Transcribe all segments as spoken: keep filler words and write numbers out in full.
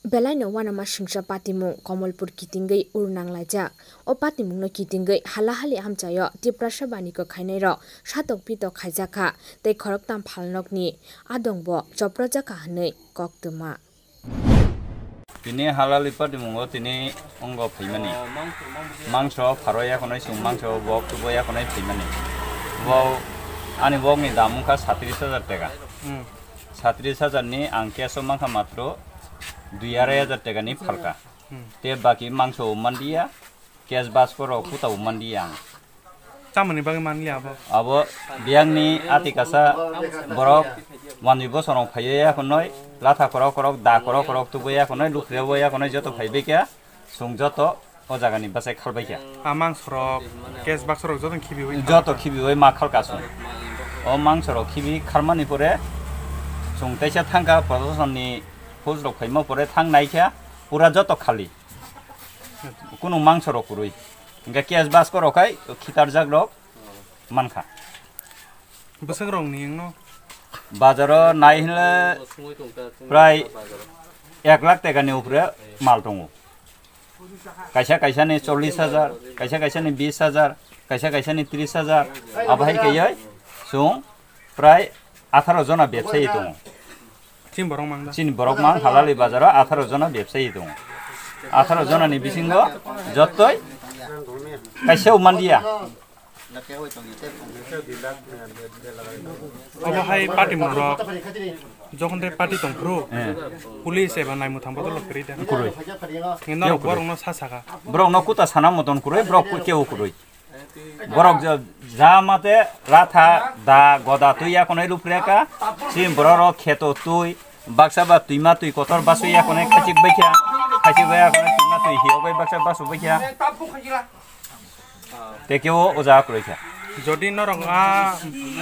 Belaino uanama singsa patimung Komolpur kitingwi ur nanglaijak. O patimungno kitingwi halahali amchaio Tiprasa baniko khainairok satok pitok khaijakha tei khoroktham phalnokni adongbo choprojakha hwnwi koktwma. Tini halali patimungo tini ongo phaimani. Mangso pharo yakhonoi chwng mangso wok tubo yakhonoi phaimani. Bo ani wokni dam wngkha satris hajar taka. Satris hajar ni ang cash o mankha matro dui arai hajar taka ni phalka. Te baki mangso mandiya, cash basko rok kutao mandiya ang. Tamoni bagwi manliya abo? Abo biyangni ati kasa borok wanwi bosorong phaiwi yakhonoi latha korok korok da korok korok tubui yakhonoi lukhriya bo yakhonoi joto phaibai kha chwng joto o jagani bachai khalbai kha. Amang sorok, cash basko rok joto khibiwi joto khibiwi ma khalka chwng. O mangsorok khibi kharmani pore chwng teisa thangkha prosasonni phojrok phaima pore thang naikha pura joto khali. Kunu mangso rok kwrwi. Hingke cash basko rok hai khitarjak rok mankha. Bwswk rok ni wngno? Bazaro nai hinle prai ek lakh taka ni upre mal tongo. Kaisa kaisa ni chollish hajar, kaisa kaisa ni bish hajar, kaisa kaisa ni trish hajar. Abo hai kaioi chwng prai atharo jona bebsai tongo. Chini borok mang da. Chini borok mang halali bazaro atharo jona bebsai tongo. Atharo jona ni bisingo jottoi kaisa mandiya. Obo hai party mung rok jokhon de party tong phuru police eba nai muthang bodol kwrwi da. Kwrwi. Ngi norok borok no sa saka. Borok no kuta sana moton kwrwi borok kebo kwrwi. Borok ja mate ratha da goda twi yakonai lupreka. Sim borok rok kheto twi baksa ba twima twi kotor baswi yakonai khachik baikha. Khachik bai yakonai twima twi hiyok bai baksa basu baikha. Tekeo oja kwrwi kha. Jodi norok a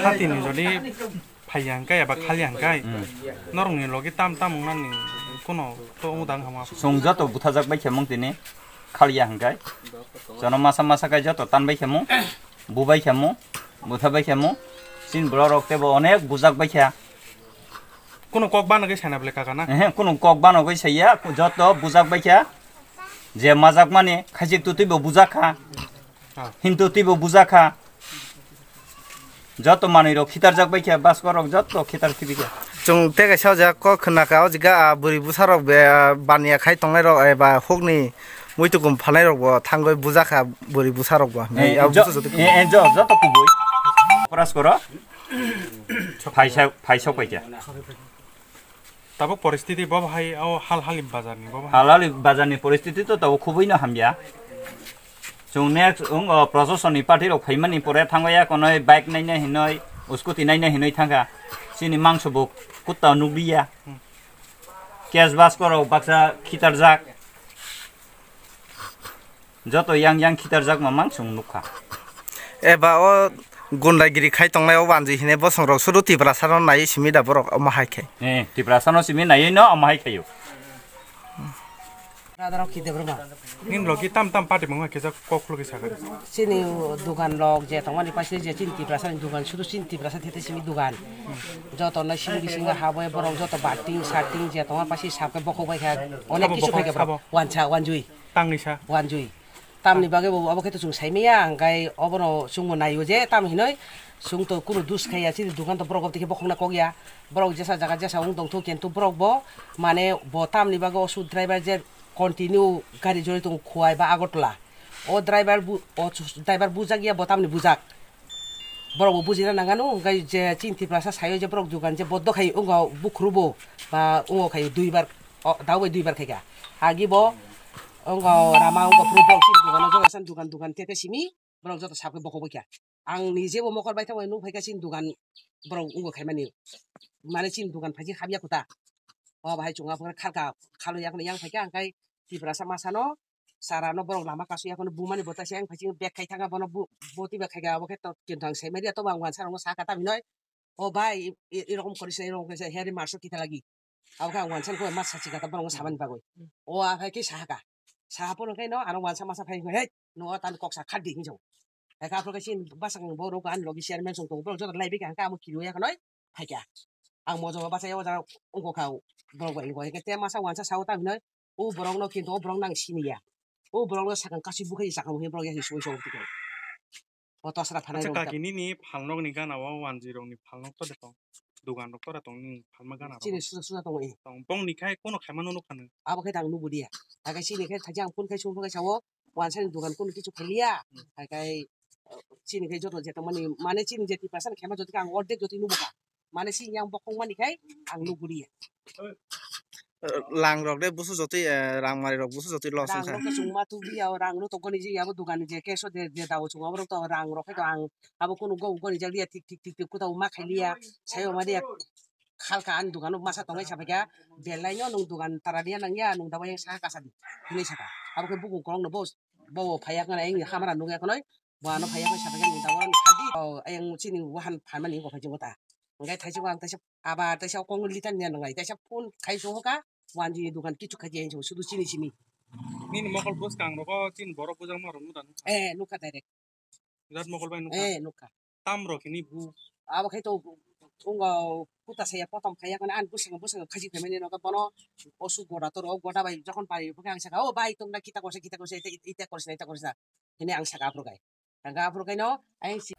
hati ni jodi phaiya hwnkhe eba khaliya hwnkhe norokni logi tam tam wngnani kono to wngdang hama. Chwng joto buthajak bai khe mung tini khaliya hwnkhe. Jono masa masa kai joto tan bai khe mung, bu bai khe mung, butha bai khe mung. Chini borok rok tebo onek bujak bai kha. Kono kok bano kai sana bole kaka na? Ehe, kono kok bano kai saya, joto bujak bai kha. Je majak mani khajik tu twibo bujak kha. Hintu twibo bujak kha. Joto manwi rok khitarjak bai kha, basko rok joto khitar khibi kha. Chwng tei kaisa o jaga kok khna kha, o jaga a bwrwi bwsa rok be baniya khai tongnai rok eba hukni muitu kum phalnai rok bo thangwi bujak kha bwrwi bwsa rok bo. Joto kubui. Prasko rok phaisa phaisa pai kha. Tabuk poristiti bo bahai o hal hali bazar ni bo bahai. Hal hali bazar ni poristiti to tabuk khubui no hamya. Chwng next wng o procession ni party rok phaimani pore thangwi ya konoi bike naina hinoi scooty naina hinoi thangkha. Chini mangso bo kutta nukliya. Cash basko rok baksa khitarjak. Joto yang yang khitarjak mamang chwng nukha. Eba o gundagiri khai tongnai o wanjwi hinwi bosong rok sudu Tiprasa no naiwi simi da borok omo hai khe. Eh, Tiprasa no simi naiwi no omo hai khaio. Nini logi tam tam party mungma kisa kok khulugwi sakha. Chini dugan lok je tongmani paise je chini Tiprasa ni dugan sudu chini Tiprasa thete simi dugan. Joto no simi bisingo habwi borok joto bating sating je tongma paise sakhe bokhok bai kha. Onek kisu khai khe borok wansa wanjwi. Tangwi sa. Wanjwi. Tamni bagwi bo abo khe to chwng sai maya, hwnkhe obono chwngbo naio je tam hinoi chwng to kunu dus khaiya, chini dukan to borok oboni khe bokhokna kok ya. Borok jesa jaga jesa wng tong thok kintu borok bo mane bo tamni bagwi o su driver je continue gari choli tongo Khowai ba Agartala. O driver bu-, o driver bujak ya bo tamni bujak. Borok bo bujina nang ano, hwnkhe je chini Tiprasa sayo je borok dugan je boddo khai wngkha bukhuru bo ba wngkha khai duibar, o, dao bai duibar khaikha. Agi bo wngkha rama wngkha phuru borok chini dugan o joto san dugan dugan tete simi borok joto sakhe bokhok baikha. Ang nije bo mokol baithang bai nukphaikha chini dugan borok wngkha khaimani. Mane chini dugan phaikhe habya kota. O bahai chwng aphuru khalka khalwi yakhwno yang phaikha, hwnkhe Tiprasa masano Sara no borok lama kasu ya kono bumani bota se ang phaiching bag khai thanga bono bu-, boti bag khai ga abo khe to kinto ang sai mari to bang wansa rong saka ta binoi. O bai i rokom kori se rong khe heri marso kita lagi. Abo khe ang wansa ko mas sachi kata borok samani bagoi. O a khai khe sahaka. Saha pono khe no ano wansa masa phai hei no tan kok sa khadi hinjo. Eka aphuru khe sin basang borok an logi chairman song to borok joto lai bikha ang ka amo kiriya kanoi. Phaikha. Ang mojo ba bachai o jaga wngkha borok bai wngkha. Hwnkhe te masa wansa sao ta hinoi, o borok no kintu o borok no ang siniya. O borok no sakang kasi bukhai sakang bukhai borok ya sui sui tiko. O tosra phanai Acha rok ta. Kaki nini phalnok ni gana o wanjwi rok ni phalnok to de tong. Dugan rok to de tong nini phalma gana rok. Chini suja suja tongo e. Tong bong ni khai kono khaima no nukha nang. Abo khe tang nubu dia. Hakai chini khe thaji ang phone khai sung khai sao. Wansa ni dugan kono kichu khaliya. Hmm. Hakai chini khe joto je tongmani mane chini je tiprasa ni khema joto ang ordek joto nubu ka. Mane si yang bokong mani khai ang nubu dia. Lang rok de busu jotwi, eh, rang mari rok busu jotwi loss wngkha. Rang rok to chwngma tubri ya, rang rok to goni je yabo dugan ni je keso de, de dawo chwngma borok to rang rok to ang abo kunu go goni jak liya, tik tik tik tik kuta ma khai liya, sayo ma liya. Khalka ani dugan o masa tongai sabaikha, belai no nung dugan tara liya nang ya, nung dawa yang saha kasa di hinui saka. Abo khe bukung kolong no bo, bo phaiya kana yang hamara nung ya kanoi, bo ano phaiya kai sabaikha nung dawa ang sadi. O ayang chini wahan phan mani ko phai jingota. Ngai thai jingwa ang taisa Aba taisa kong litan nya nwngai, taisa phone khai so ka, wanjwi dukan kichu khai jeng so, sudu chini simi. Nini mokol bwskang rogo chini borok bujak ma rok nuda nukha. Eh, nukha direct. Birat mokol bai nukha. Eh, nukha. Tam rok hini bu. Abo khai to, unga kuta saya potom khaya kana an bwsang bwsang khaji khamani noka bono osu goda to ro, goda bai jokhon pari buka ang saka, "O bai, tong na kita korsa, kita korsa, ita, ita korsa, ita korsa." Hini ang saka aphuru gai. Ang aphuru gai no, ang si-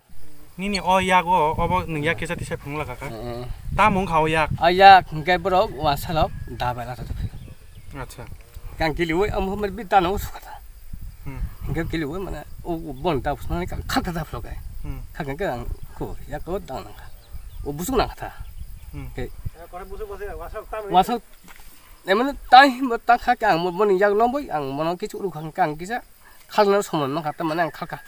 Nini o yago, obo nwng yak kisa tisa phunglaka kha. Eh, eh. Tamo wngkha o yak? O yak hwnkhe borok wansalok da bai lasa tongphio. Acha. Kang kiliwi, amo hwnba bi dano usukha ta. Hmm. Hwnkhe kiliwi mane, o, o bon da usuknani kang kha ta da phlokai. Hmm. Kha khe ang ko, yak ko dang nangkha. O busuk nangkha ta. Hmm. Ke. Wasok, emani tai hwnba ta kha khe ang boni yak lobwi, ang bono kichu rukha khe ang kisa. Khalna somoi mankha, tamani ang khalka.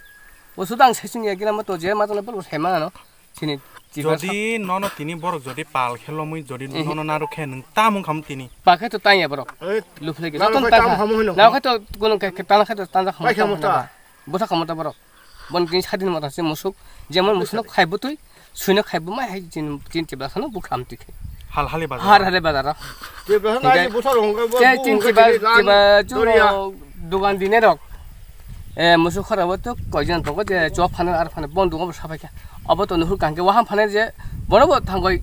O suda ang session ya gila mato je mato na bolo sai mangano. Sini tiba Jodi nono tini borok jodi pal khe lomwi jodi Eh. nono narwk khe nwng tamung kham tini. Pakhe to tanya borok. Eh. Luphle ke. Nalo Joton khai pakha. Tam hamu hino. Nalo khai to gunung khai tana khai to tanja khamu Pai khamu ta. Bota khamu ta borok. Bon kini sadin mata se musuk. Jemon musuk khai butui. Suino khai bo mai hai chin, chin tiba sano bu kham tikhe. Hal hali bazar. Har hali bazar. Tiba sano Hingke ai bu salo hongkai bo Che bu chin hongkai tiba, tini lam tiba doriya. Juro dugan dine rok. Eh, musu khara bo to koijan tongo je chop phana ar phana bon dungo bo sapai kha. Abo to nuhur kangke waham phana je bono bo thangoi,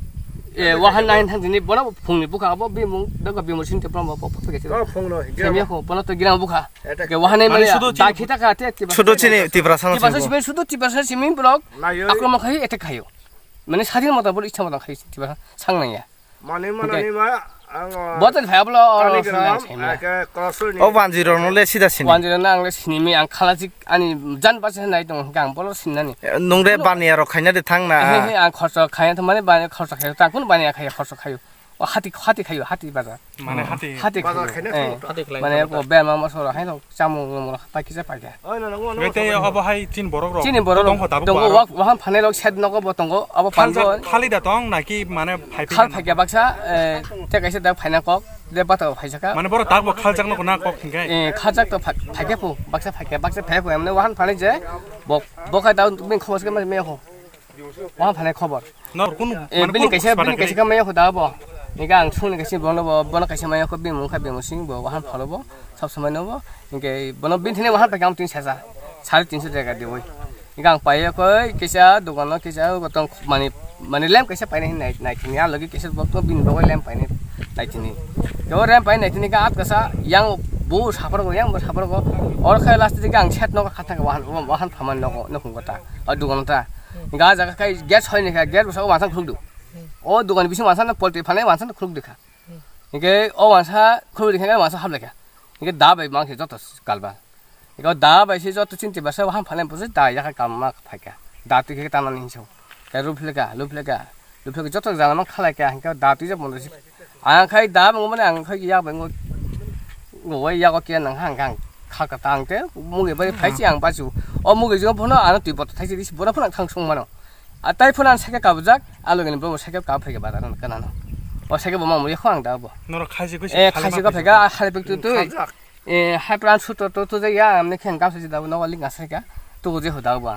eh, wahan nine thang dini bono bo phungni bukha abo bimung daga bimur sin te prom bo pho pho ke. Ko phungno, hingke Semia abo. Ko bono to girang bukha. Eta Ke wahan nai Mane mane sudu da chini khita kha te tiba. Sudu chini tiba sano Tiba sano sini. Simen sudu tiba sano simen borok. Nayo. Akromon khai attack khayo. Mane sadin mata bol ichha mata khai tiba sang nang ya. Mane mane Okay. ni ma ang Botel phai ablo oro Kaligram, sini nang sai ma. Ake Kolasur ni. O banji rok no le sida sini. Wanjira nang le sini mi ang khalajik ani jan basa nai tong ang bolo sinani. Nung re baniya rok khaina de thang na. He he ang khorsa khaina to mane bani khorsa khaina ta kun baniya khaya khorsa khayo. O hati hati khayo hati bazar. Mane hati. Hati Bazar khayo. Khaina Eh. to. Hati khlai Mane khayo ko ta. Bema mosoro hai no. Chamung nungmung pai kisa pai kha. Oi, no, no, no, Bete no, no. Obo hai chin borok rok. Chini borok Todong rok. Ho tabuk Tongo borok. Wak, waham phanai rok side nogo bo tongo. Abo Khaljak, pangbo. Khali da tong naki mane phai Khal phaikha baksa, eh, te kaisa da phaina kok, de bata phaisa ka. Mane borok tak bo khaljak no na kok hingkai. Eh, khaljak to phai-, phaikha pu, baksa phaikha, baksa phaikha, mane waham phanai je, bo, bo khai da bini khobor se mane me ho. Waham phanai khobor. Nor kunu, Eh, mane bini kunu kaisa, bini kaisa khe? Ka maya kho da bo. Ega ang sungni kaisa bono bo, bono kaisa maya kho bimung kha bimung sing bo, waham phalo bo, sab samai no bo. Hingke bono bini thani waham paikha ang tin sesa. Sare tinso taka de oi. Ega ang paiya koi kaisa dogan no kaisa botong mani, mani lem kaisa painai nai, nai thini a logi kaisa botong bini bo lem painai nai thini. Yo lem painai thini ka at kasa yang bo sapor go, yang bo sapor go. Or khai last dike ang set no kha thang waham, waham phaman no, no khung kota. O dogan ta. Ga jaga kai gas hoini kha, gas bwskango wansa khulukdu. O dogan bisingo wansa no poultry phalnai wansa no khulukdu kha. Hingke o wansa khulukdi khe wansa hablai kha. Hingke da bai mang khe joto kalba. Hingke o da bai se joto chinti basa waham phalnai bwsai da yakha kam ma phaikha. Da twi khe tanani hinso. Khe ruphleka, luphleka, luphleka joto jana mang khalai kha hingke da twi jabo. Ang khai da mung mane ang khai yak bai ngo, ngo wai yago kiya nang hang hang kha ka tang te mugi bai phai si ang bachu. O mugi jong phono ano twi bot thai si bono phono thang sung mano. A tai phono ang saka kabujak, a logi ni bo saka ka phai ka bazar kana no. O saka bo ma mugi khang da bo. Norok khaisi ko Eh, khaisi ko phai ka, hari pek tu tu. Khaljak. Eh, hai pran su to to to ya, amne khen ka sa ji da bo no ling asaka. Tu je ho da bo.